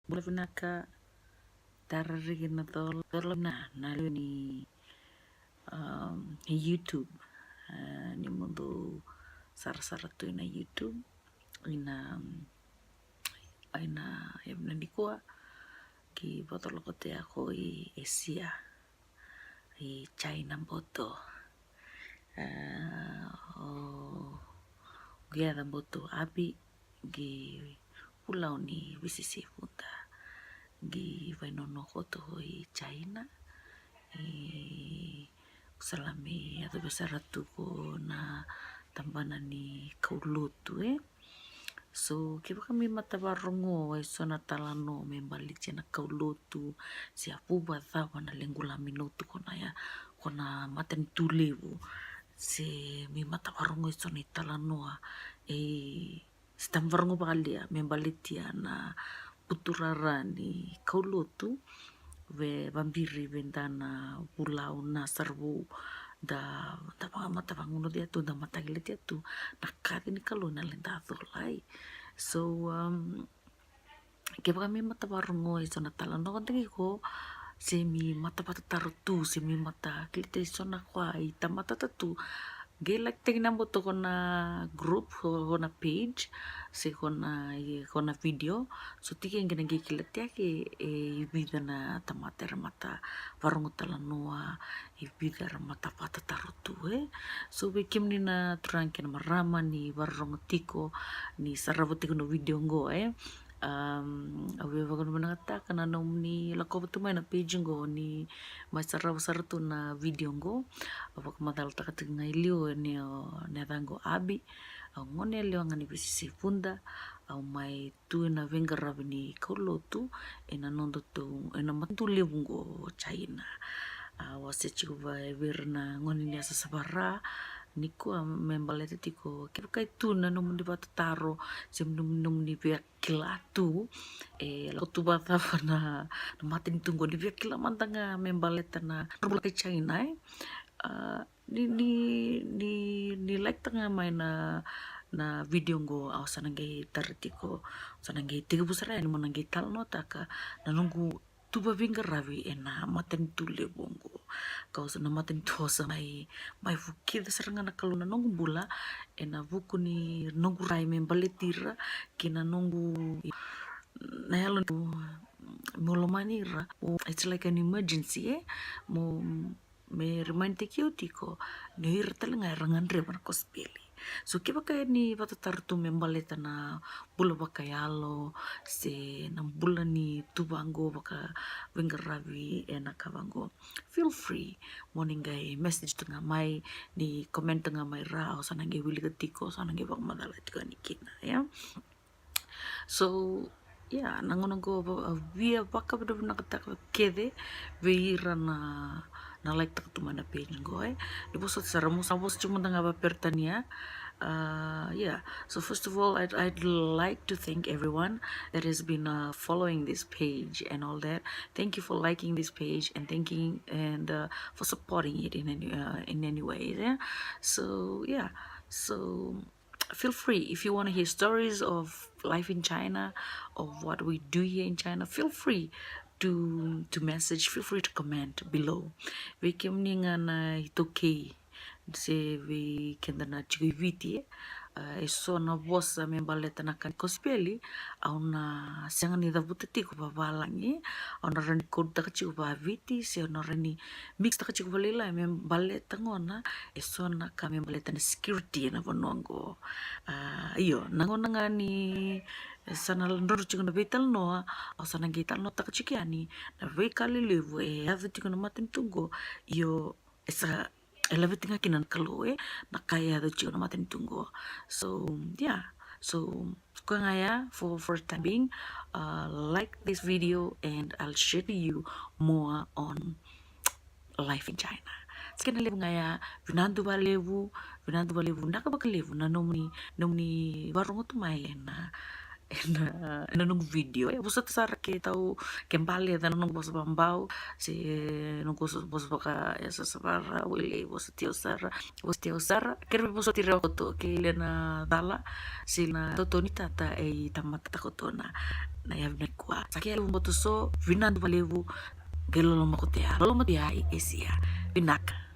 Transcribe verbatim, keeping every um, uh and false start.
Bula vinaka, tara riki na colo, colo na, na lewe ni, um, YouTube. Uh, ni mo dou sarasara tu ina YouTube. Ina, um, ina, ena nikua, ki vatolokoto yako i Esia, i China boto. Uh, o, qeca boto Abi, qi vulau ni V C C Vuda, qi vainono koto i China. E, salami, yaco vei sara tu ko na tabana ni kaulotu, e. So, kevaka mi mata varogo e so na talanoa me baleti na kaulotu, se a vuva cava na lequ lami lotu ko na ya, ko na matanitu levu, se mi mata varogo e so na italanoa, e, se tama varogo vakalia me baletia na buturara ni kaulotu, vei, vabiri vei da na vulau na saravou, da, da vakamata vagunucia tu, da mata kilatia tu na kaci ni Kalou na leda colai. So, um, kevaka mi mata varogo e so na talanoa daki ko, se mi mata vatataro tu, se mi mata kilatia e so na kwa i tamata tu, qai like taki na boto ko na group, ko, ko na page, se ko na, i, ko na video. So tiki qai na qai kilatia ke, e, i vica na tamata era mata varogo talanoa, i vica era mata vatataro tu, e. So vei kemuni na turaga kei na marama ni varogo tiko, ni sarava tiko na video qo, e. Um, au via vakavinavinakataka na nomuni lakova tu mai na page qo ni mai sarava sara tu na video qo. Au vakamacalataka tiko ga i liu ni, o, na yacaqu o Abi. Au gone yalewa ga ni V C C Vuda. Au mai tu ina veiqaravi ni kaulotu ena noda tu, ena matanitu levu qo o China. A, au a se tiko vei ira na gone ni yasayasa vaka-Ra nikua me baleta tiko, kevaka e tu na nomuni vatataro, se nomuni, nomuni via kila tu, e, lako tu vacava na, na matanitu qo, ni via kila mada ga me baleta na, na bula kai China, e. A, ni, ni, ni, ni like taka ga mai na, na video qo, au sa na qai tara tiko, au sa na qai tekivu sara yani mo na qai talanoataka na noqu tu vaveiqaravi ena matanitu levu qo. Kau sa na matanitu au sa mai, mai vukica sara ga na Kalou na noqu bula, ena vuku ni noqu rai me baleti ira, kei na noqu, na yalo ni meu lomani ira. O, it's like an emergency, e? Mo, me remind taki au tiko ni o ira tale ga era gadreva na kosipeli. So kevaka ni vatataro tu me baleta na bula vakayalo, se na bula ni tu vaqo vakaveiqaravi ena ka vaqo, feel free mo ni qai message tu ga mai, ni comment tu ga mai Ra, au sa na qai wilika tiko, au sa na qai vakamacala tiko yani kina, ia. So, ia, na gauna qo au via vakavinavinakataka kece vei ira na, na like taka tu mai na page qo, e. Ni vosota sara, mo sa vosa tiko mada ga vakaperitania. Uh, yeah, so first of all, I'd, I'd like to thank everyone that has been, uh, following this page and all that. Thank you for liking this page and thanking and, uh, for supporting it in any, uh, in any way, yeah. So, yeah, so feel free if you want to hear stories of life in China, of what we do here in China. Feel free to, to message, feel free to comment below. Vei kemuni ga na iTaukei, se vei keda na tiko i Viti, e, e so na vosa me baleta na ka ni kosipeli, au na sega ni cavuta tiko vavalagi, au na rawa ni kodutaka tiko vaviti, se au na rawa ni mix taka tiko valailai me baleta gona e so na ka me baleta na security ena vanua qo. A, io, na gauna ga ni sa na drodro tiko na veitalanoa, au sa na qai talanoataka tiko yani na veika lelevu e yaco tiko na matanitu qo. Io, e sa, e laveti ga kina na Kalou, e, na ka e yaco tiko na matanitu qo. So, yeah. So, koya ga ya for, for the time being. Uh, like this video and I'll share to you more on life in China. Sa kena levu ga ya, vinadu vakalevu, vinadu vakalevu, vinaka vakalevu na nomuni, nomuni varogo tu mai ena ena, ena noqu video. E vosoti sara ke tau, ke bale ca na noqu vosa vabau se noqu vosa, vosa vaka e sasavara, wele vosa tio sara, vosa tio sara. Kere vosoti rewa koto ke le na cala se na toto ni tata e i tamata koto na, na yavi na kua. Sa ke levu boto so, vinadu valevu, ke loloma kotea, loloma kotea i Esia. Vinaka.